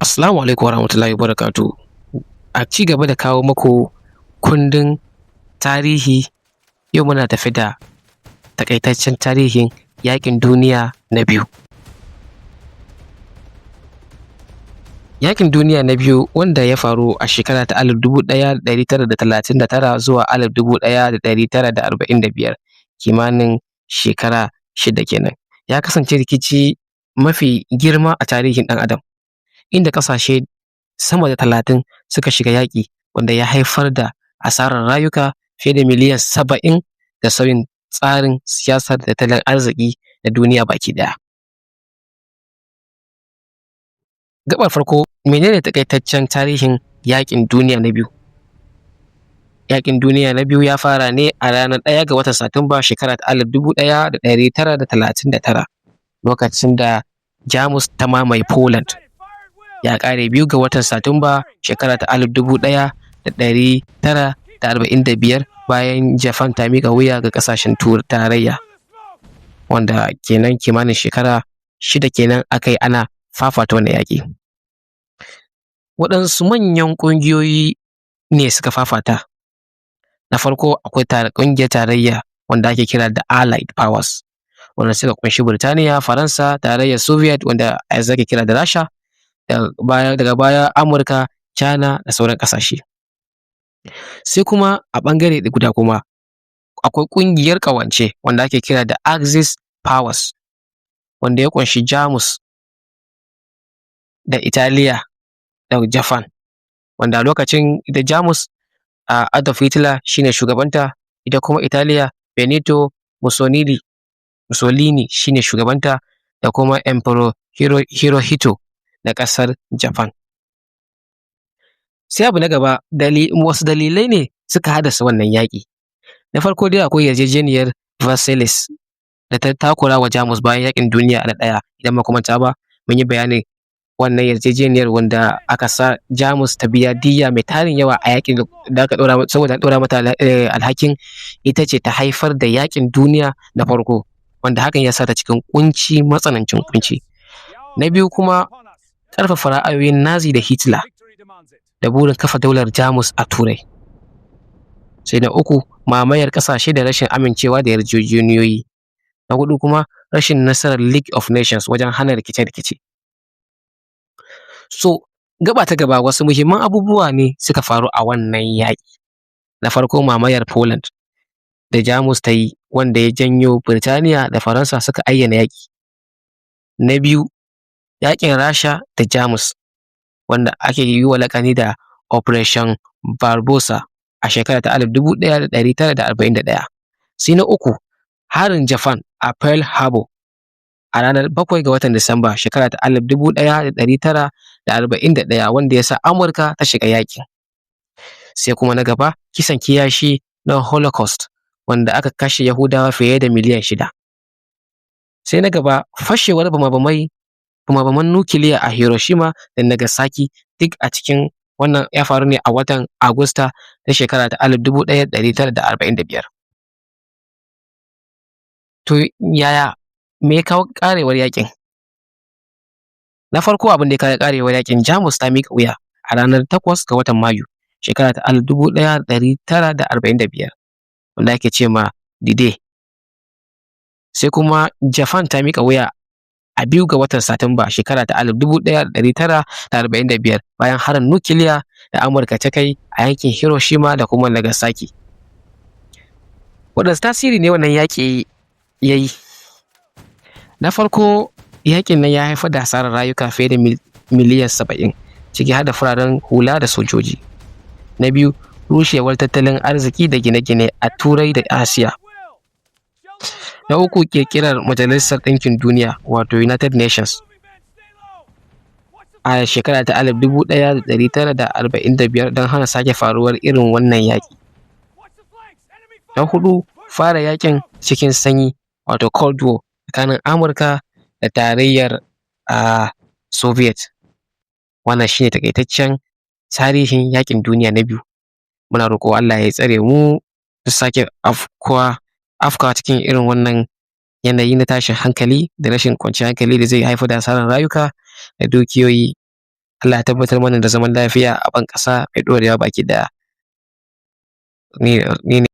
Assalamu alaikum warahmatullahi wabarakatuh. A ci gaba da kawo muku kundin tarihi, yau muna tafe da taƙaitaccen tarihin yaƙin duniya na biyu. Yaƙin duniya na biyu wanda ya faru a shekara ta 1939 zuwa 1945, kimanin shekara 6 kenan. Ya kasance rikici mafi girma a tarihin ɗan Adam, inda ƙasashe sama da 30 suka shiga yaƙi, wanda ya haifar da asarar rayuka fiye da miliyan 70 da sauyin tsarin siyasa da tattalin arziki na duniya baki ɗaya. Gaɓar farko, mene ne taƙaitaccen tarihin yaƙin duniya na biyu? Yaƙin duniya na biyu ya fara ne a ranar 1 ga watan Satumba, shekara ta 1939, lokacin da Jamus ta mamaye Poland. Ya ƙare 2 ga watan Satumba, shekara ta 1945, bayan Japan ta miƙa wuya ga ƙasashen Tarayya, wanda kenan kimanin shekara 6 kenan aka yi ana fafata wannan yaƙi. Waɗansu manyan ƙungiyoyi ne suka fafata? Na farko, akwai ƙungiyar Tarayya wanda ake kira da Allied Powers, wanda suka ƙunshi Burtaniya, Faransa, Tarayyar Soviet wanda a yanzu ake kira da Rasha, daga baya Amurka, China da sauran ƙasashe. Sai kuma a ɓangare guda kuma akwai ƙungiyar ƙawance wanda ake kira da Axis Powers, wanda ya ƙunshi Jamus da Italiya da Japan, wanda a lokacin ita Jamus Adolf Hitler shi ne shugabanta, ita kuma Italiya Benito Mussolini shi ne shugabanta, da kuma Emperor Hirohito na ƙasar Japan. Sai abu na gaba, wasu dalilai ne suka haddasa wannan yaƙi? Na farko dai, akwai yarjejeniyar Versailles da ta takura wa Jamus bayan yaƙin duniya na ɗaya. Idan ba ku manta ba, mun yi bayanin wannan yarjejeniyar wanda aka sa Jamus ta biya diyya mai tarin yawa a yaƙin da aka ɗora, saboda an ɗora mata alhakin ita ce ta haifar da yaƙin duniya na farko, wanda hakan ya sa ta cikin ƙunci, matsanancin ƙunci. Na biyu kuma, ƙarfafa ra'ayoyin Nazi da Hitler da burin kafa daular Jamus a Turai. Sai na uku, mamayar ƙasashe da rashin amincewa da yarjejeniyoyi. Na huɗu kuma, rashin nasarar League of Nations wajen hana rikice-rikice. So gaɓa ta gaba, wasu muhimman abubuwa ne suka faru a wannan yaƙi? Na farko, mamayar Poland da Jamus ta yi, wanda ya janyo Burtaniya da Faransa suka ayyana yaƙi. Na biyu, yaƙin Rasha da Jamus wanda ake yi wa laƙani da Operation Barbarossa a shekara ta 1941. Sai na uku, harin Japan a Pearl Harbor a ranar 7 ga watan Disamba, shekara ta 1941, wanda ya sa Amurka ta shiga yaƙin. Sai kuma na gaba, kisan kiyashi na Holocaust wanda aka kashe Yahudawa fiye da miliyan 6. Sai na gaba, fashewar bama-bamai, bama-baman nukiliya a Hiroshima da Nagasaki, duk a cikin wannan ya faru ne a watan Agusta na shekara ta 1945. To yaya, me ya kawo ƙarewar yaƙin? Na farko, abin da ya kawo ƙarewar yaƙin, Jamus ta miƙa wuya a ranar 8 ga watan Mayu, shekara ta 1945, wanda ake ce ma D-Day. Sai kuma Japan ta miƙa wuya a 2 ga watan Satumba, shekara ta 1945, bayan harin nukiliya da Amurka ta kai a yankin Hiroshima da kuma Nagasaki. Waɗanne tasiri ne wannan yaƙi ya yi? Na farko, yaƙin nan ya haifar da asarar rayuka fiye da miliyan 70, ciki har da fararen hula da sojoji. Na biyu, rushewar tattalin arziki da gine-gine a Turai da Asiya. Na uku, ƙirƙirar Majalisar Ɗinkin Duniya, wato United Nations, a shekara ta 1945 don hana sake faruwar irin wannan yaƙi. Na huɗu, fara yaƙin cikin sanyi, wato Cold War, tsakanin Amurka da Tarayyar Soviet. Wannan shi ne taƙaitaccen tarihin yaƙin duniya na biyu. Muna roƙo Allah ya tsare mu da sake afkawa cikin irin wannan yanayi na tashin hankali da rashin kwanciyar hankali da zai haifar da asarar rayuka da dukiyoyi. Allah ya tabbatar mana da zaman lafiya a ban ƙasa mai ɗorewa baki ɗaya. Ni ne.